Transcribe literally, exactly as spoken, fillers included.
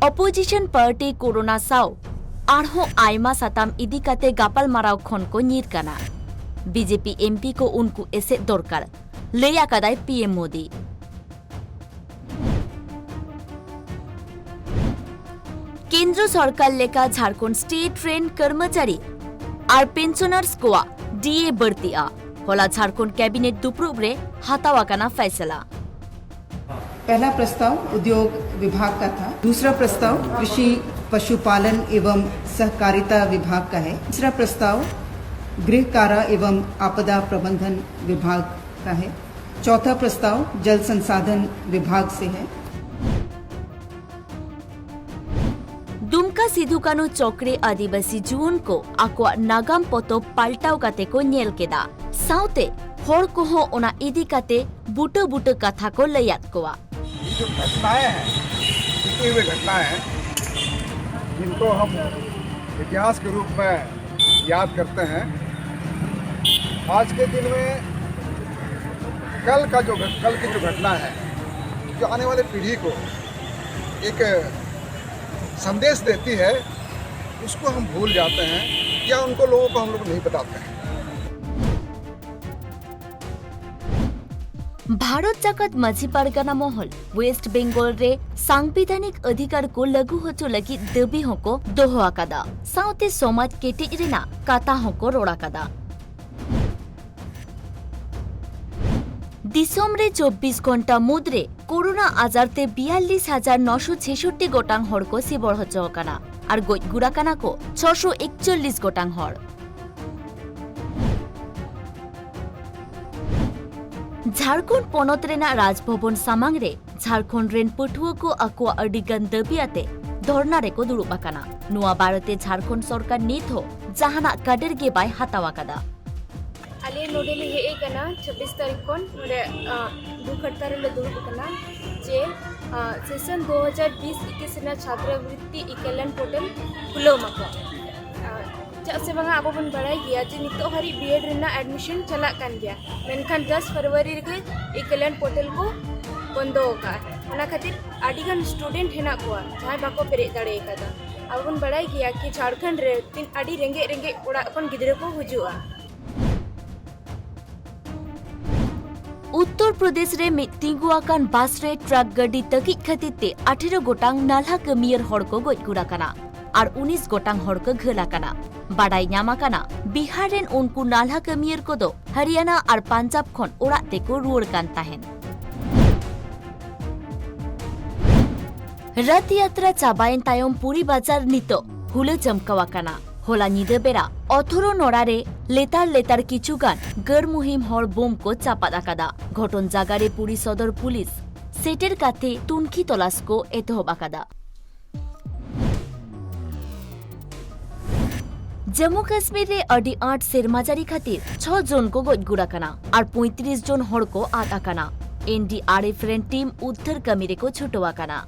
ᱚᱯᱳᱡᱤᱥᱚᱱ party corona ᱥᱟᱶ ᱟᱨᱦᱚᱸ ᱟᱭᱢᱟ ᱥᱟᱛᱟᱢ ᱤᱫᱤ ᱠᱟᱛᱮ ᱜᱟᱯᱟᱞᱢᱟᱨᱟᱣ ᱠᱷᱚᱱ ᱠᱚ ᱧᱤᱨ ᱠᱟᱱᱟ᱾ ᱵᱤᱡᱮᱯᱤ ᱮᱢᱯᱤ ᱠᱚ ᱩᱱᱠᱩ ᱮᱥᱮᱫ ᱫᱚᱨᱠᱟᱨ, ᱞᱟᱹᱭ ᱟᱠᱟᱫᱟᱭ ᱯᱤ ᱮᱢ ᱢᱳᱫᱤ᱾ ᱠᱮᱱᱫᱨᱚ ᱥᱚᱨᱠᱟᱨ ᱞᱮᱠᱟ ᱡᱷᱟᱲᱠᱷᱚᱸᱰ ᱥᱴᱮᱴ ᱨᱮᱱ ᱠᱚᱨᱢᱚᱪᱟᱨᱤ ᱟᱨ ᱯᱮᱱᱥᱚᱱᱟᱨᱥ ᱠᱚᱣᱟᱜ ᱰᱤ ᱮ ᱵᱟᱹᱲᱛᱤᱜᱼᱟ᱾ ᱦᱚᱞᱟ ᱡᱷᱟᱲᱠᱷᱚᱸᱰ ᱠᱮᱵᱤᱱᱮᱴ ᱫᱩᱯᱲᱩᱵ ᱨᱮ ᱦᱟᱛᱟᱣ ᱟᱠᱟᱱᱟ ᱯᱷᱮᱥᱞᱟ᱾ पहला प्रस्ताव उद्योग विभाग का था, दूसरा प्रस्ताव कृषि पशुपालन एवं सहकारिता विभाग का है, तीसरा प्रस्ताव गृह कारा एवं आपदा प्रबंधन विभाग का है, चौथा प्रस्ताव जल संसाधन विभाग से है। ᱫᱩᱢᱠᱟ ᱥᱤᱫᱷᱩ ᱠᱟᱹᱱᱦᱩ ᱪᱚᱠᱨᱮ ᱟᱹᱫᱤᱵᱟᱹᱥᱤ ᱡᱩᱣᱟᱹᱱ ᱠᱚ ᱟᱠᱚᱣᱟᱜ ᱱᱟᱜᱟᱢ ᱯᱚᱛᱚᱵ ᱯᱟᱞᱴᱟᱣ ᱠᱟᱛᱮ ᱠᱚ ᱧᱮᱞ ᱠᱮᱫᱟ᱾ ᱥᱟᱶᱛᱮ ᱦᱚᱲ ᱠᱚᱦᱚᱸ ᱚᱱᱟ ᱤᱫᱤ ᱠᱟᱛᱮ ᱵᱩᱴᱟᱹ ᱵᱩᱴᱟᱹ ᱠᱟᱛᱷᱟ ᱠᱚ ᱞᱟᱹᱭᱟᱫ ᱠᱚᱣᱟ᱾ ये जो घटनाएं हैं, बीती हुई घटनाएं हैं, जिनको हम इतिहास के रूप में याद करते हैं, आज के दिन में कल का जो घट- कल की जो घटना है, जो आने वाली पीढ़ी को एक संदेश देती है, उसको हम भूल जाते हैं या उनको लोगों को हम लोग नहीं बताते हैं। ᱵᱷᱟᱨᱚᱛ ᱡᱟᱠᱟᱛ ᱢᱟᱹᱡᱷᱤ ᱯᱟᱨᱜᱟᱱᱟ ᱢᱚᱦᱚᱞ ᱣᱮᱥᱴ ᱵᱮᱝᱜᱚᱞ ᱨᱮ ᱥᱟᱝᱵᱤᱫᱷᱟᱱᱤᱠ ᱚᱫᱷᱤᱠᱟᱨ ᱠᱚ ᱞᱟᱹᱜᱩ ᱦᱚᱪᱚ ᱞᱟᱹᱜᱤᱫ ᱫᱟᱹᱵᱤ ᱦᱚᱸᱠᱚ ᱫᱚᱦᱚ ᱟᱠᱟᱫᱟ᱾ ᱥᱟᱶᱛᱮ ᱥᱚᱢᱟᱡᱽ ᱠᱮᱴᱮᱡ ᱨᱮᱱᱟᱜ ᱠᱟᱛᱷᱟ ᱦᱚᱸᱠᱚ ᱨᱚᱲ ᱟᱠᱟᱫᱟ᱾ ᱫᱤᱥᱚᱢ ᱨᱮ ᱪᱚᱵᱵᱤᱥ ᱜᱷᱚᱱᱴᱟ ᱢᱩᱫᱽᱨᱮ ᱠᱳᱨᱳᱱᱟ ᱟᱡᱟᱨ ᱛᱮ ᱵᱤᱭᱟᱞᱞᱤᱥ ᱦᱟᱡᱟᱨ ᱱᱚᱥᱚ ᱪᱷᱮᱥᱚᱴᱴᱤ ᱜᱚᱴᱟᱝ ᱦᱚᱲ ᱠᱚ ᱥᱤᱵᱚᱲ ᱦᱚᱪᱚ ᱟᱠᱟᱱᱟ ᱟᱨ ᱜᱚᱡ ᱜᱩᱨ ᱟᱠᱟᱱᱟ ᱠᱚ ᱪᱷᱚᱥᱚ ᱮᱠᱪᱚᱞᱞᱤᱥ ᱜᱚᱴᱟᱝ ᱦᱚᱲ᱾ ᱡᱷᱟᱲᱠᱷᱚᱸᱰ ᱯᱚᱱᱚᱛ ᱨᱮᱱᱟᱜ ᱨᱟᱡᱽᱵᱷᱚᱵᱚᱱ ᱥᱟᱢᱟᱝ ᱨᱮ ᱡᱷᱟᱲᱠᱷᱚᱸᱰ ᱨᱮᱱ ᱯᱟᱹᱴᱷᱩᱣᱟᱹ ᱠᱚ ᱟᱠᱚᱣᱟᱜ ᱟᱹᱰᱤ ᱜᱟᱱ ᱫᱟᱹᱵᱤ ᱟᱛᱮ ᱫᱷᱚᱨᱱᱟ ᱨᱮᱠᱚ ᱫᱩᱲᱩᱵ ᱟᱠᱟᱱᱟ᱾ ᱱᱚᱣᱟ ᱵᱟᱨᱮᱛᱮ ᱡᱷᱟᱲᱠᱷᱚᱸᱰ ᱥᱚᱨᱠᱟᱨ ᱱᱤᱛ ᱦᱚᱸ ᱡᱟᱦᱟᱱᱟᱜ ᱠᱟᱰᱮᱨ ᱜᱮ ᱵᱟᱭ ᱦᱟᱛᱟᱣ ᱟᱠᱟᱫᱟ᱾ ᱟᱞᱮ ᱱᱚᱰᱮ ᱞᱮ ᱦᱮᱡ ᱟᱠᱟᱱᱟ ᱪᱷᱟᱵᱵᱤᱥ ᱛᱟᱹᱨᱤᱠᱷ ᱠᱷᱚᱱ ᱱᱚᱰᱮ ᱫᱩᱠ ᱦᱟᱲᱛᱟᱞ ᱨᱮᱞᱮ ᱫᱩᱲᱩᱵ ᱟᱠᱟᱱᱟ ᱡᱮ ᱥᱮᱥᱚᱱ ᱫᱩ ᱦᱟᱡᱟᱨ ᱵᱤᱥ ᱮᱠᱩᱥ ᱨᱮᱱᱟᱜ ᱪᱷᱟᱛᱨᱚᱵᱨᱤᱛᱛᱤ ᱤᱠᱟᱹᱞᱟᱱ ᱯᱳᱨᱴᱟᱞ ᱠᱷᱩᱞᱟᱹᱣ ᱢᱟᱠᱚ᱾ ᱪᱮᱫᱟᱜ ᱥᱮ ᱵᱟᱝᱟ, ᱟᱵᱚ ᱵᱚᱱ ᱵᱟᱲᱟᱭ ᱜᱮᱭᱟ ᱡᱮ ᱱᱤᱛᱚᱜ ᱦᱟᱹᱨᱤᱡ ᱵᱤᱭᱮᱰ ᱨᱮᱱᱟᱜ ᱮᱰᱢᱤᱥᱚᱱ ᱪᱟᱞᱟᱜ ᱠᱟᱱ ᱜᱮᱭᱟ, ᱢᱮᱱᱠᱷᱟᱱ ᱫᱚᱥ ᱯᱷᱮᱵᱽᱨᱩᱣᱟᱨᱤ ᱨᱮᱜᱮ ᱤᱠᱟᱹᱞᱟᱱ ᱯᱳᱨᱴᱟᱞ ᱠᱚ ᱵᱚᱱᱫᱚ ᱟᱠᱟᱫᱼᱟ᱾ ᱚᱱᱟ ᱠᱷᱟᱹᱛᱤᱨ ᱟᱹᱰᱤ ᱜᱟᱱ ᱥᱴᱩᱰᱮᱱᱴ ᱦᱮᱱᱟᱜ ᱠᱚᱣᱟ ᱡᱟᱦᱟᱸᱭ ᱵᱟᱠᱚ ᱯᱮᱨᱮᱡ ᱫᱟᱲᱮ ᱟᱠᱟᱫᱟ᱾ ᱟᱵᱚ ᱵᱚᱱ ᱵᱟᱲᱟᱭ ᱜᱮᱭᱟ ᱠᱤ ᱡᱷᱟᱲᱠᱷᱚᱸᱰ ᱨᱮ ᱛᱤᱱ ᱟᱹᱰᱤ ᱨᱮᱸᱜᱮᱡ ᱨᱮᱸᱜᱮᱡ ᱚᱲᱟᱜ ᱠᱷᱚᱱ ᱜᱤᱫᱽᱨᱟᱹ ᱠᱚ ᱦᱤᱡᱩᱜᱼᱟ᱾ ᱩᱛᱛᱚᱨ ᱯᱨᱚᱫᱮᱥ ᱨᱮ ᱢᱤᱫ ᱛᱤᱸᱜᱩ ᱟᱠᱟᱱ ᱵᱟᱥ ᱨᱮ ᱴᱨᱟᱠ ᱜᱟᱹᱰᱤ ᱛᱟᱹᱠᱤᱡ ᱠᱷᱟᱹᱛᱤᱨ ᱛᱮ ᱟᱴᱷᱮᱨᱚ ᱜᱚᱴᱟᱝ ᱱᱟᱞᱦᱟ ᱠᱟᱹᱢᱤᱭᱟᱹᱨ ᱦᱚᱲ ᱠᱚ ᱜᱚᱡ ᱜᱩᱨ ᱟᱠᱟᱱᱟ ᱟᱨ ᱩᱱᱤᱥ ᱜᱚᱴᱟᱝ ᱦᱚᱲ ᱠᱚ ᱜᱷᱟᱹᱞ ᱟᱠᱟᱱᱟ᱾ ᱵᱟᱰᱟᱭ ᱧᱟᱢ ᱟᱠᱟᱱᱟ, ᱵᱤᱦᱟᱨ ᱨᱮᱱ ᱩᱱᱠᱩ ᱱᱟᱞᱦᱟ ᱠᱟᱹᱢᱤᱭᱟᱹᱨ ᱠᱚᱫᱚ ᱦᱚᱨᱤᱭᱟᱱᱟ ᱟᱨ ᱯᱟᱧᱡᱟᱵᱽ ᱠᱷᱚᱱ ᱚᱲᱟᱜ ᱛᱮᱠᱚ ᱨᱩᱣᱟᱹᱲ ᱠᱟᱱ ᱛᱟᱦᱮᱸᱱ᱾ ᱨᱟᱛᱷ ᱭᱟᱛᱨᱟ ᱪᱟᱵᱟᱭᱮᱱ ᱛᱟᱭᱚᱢ ᱯᱩᱨᱤ ᱵᱟᱡᱟᱨ ᱱᱤᱛᱚᱜ ᱦᱩᱞᱟᱹ ᱪᱟᱢᱠᱟᱣ ᱟᱠᱟᱱᱟ᱾ ᱦᱚᱞᱟ ᱧᱤᱫᱟᱹ ᱵᱮᱲᱟ ᱚᱛᱷᱚᱨᱚ ᱱᱚᱲᱟ ᱨᱮ ᱞᱮᱛᱟᱲ ᱞᱮᱛᱟᱲ ᱠᱤᱪᱷᱩ ᱜᱟᱱ ᱜᱟᱹᱨ ᱢᱩᱦᱤᱢ ᱦᱚᱲ ᱵᱳᱢ ᱠᱚ ᱪᱟᱯᱟᱫ ᱟᱠᱟᱫᱟ᱾ ᱜᱷᱚᱴᱚᱱ ᱡᱟᱜᱟ ᱨᱮ ᱯᱩᱨᱤ ᱥᱚᱫᱚᱨ ᱯᱩᱞᱤᱥ ᱥᱮᱴᱮᱨ ᱠᱟᱛᱮ ᱛᱩᱱᱠᱷᱤ ᱛᱚᱞᱟᱥ ᱠᱚ ᱮᱛᱚᱦᱚᱵ ᱟᱠᱟᱫᱟ᱾ ᱡᱟᱢᱢᱩ ᱠᱟᱥᱢᱤᱨ ᱨᱮ ᱟᱹᱰᱤ ᱟᱸᱴ ᱥᱮᱨᱢᱟ ᱡᱟᱹᱲᱤ ᱠᱷᱟᱹᱛᱤᱨ ᱪᱷᱚ ᱡᱚᱱ ᱠᱚ ᱜᱚᱡ ᱜᱩᱨ ᱟᱠᱟᱱᱟ ᱟᱨ ᱯᱚᱸᱭᱛᱨᱤᱥ ᱡᱚᱱ ᱦᱚᱲ ᱠᱚ ᱟᱫ ᱟᱠᱟᱱᱟ᱾ ᱮᱱ ᱰᱤ ᱟᱨ ᱮᱯᱷ ᱨᱮᱱ ᱴᱤᱢ ᱩᱫᱽᱫᱷᱟᱹᱨ ᱠᱟᱹᱢᱤ ᱨᱮᱠᱚ ᱪᱷᱩᱴᱟᱹᱣ ᱟᱠᱟᱱᱟ᱾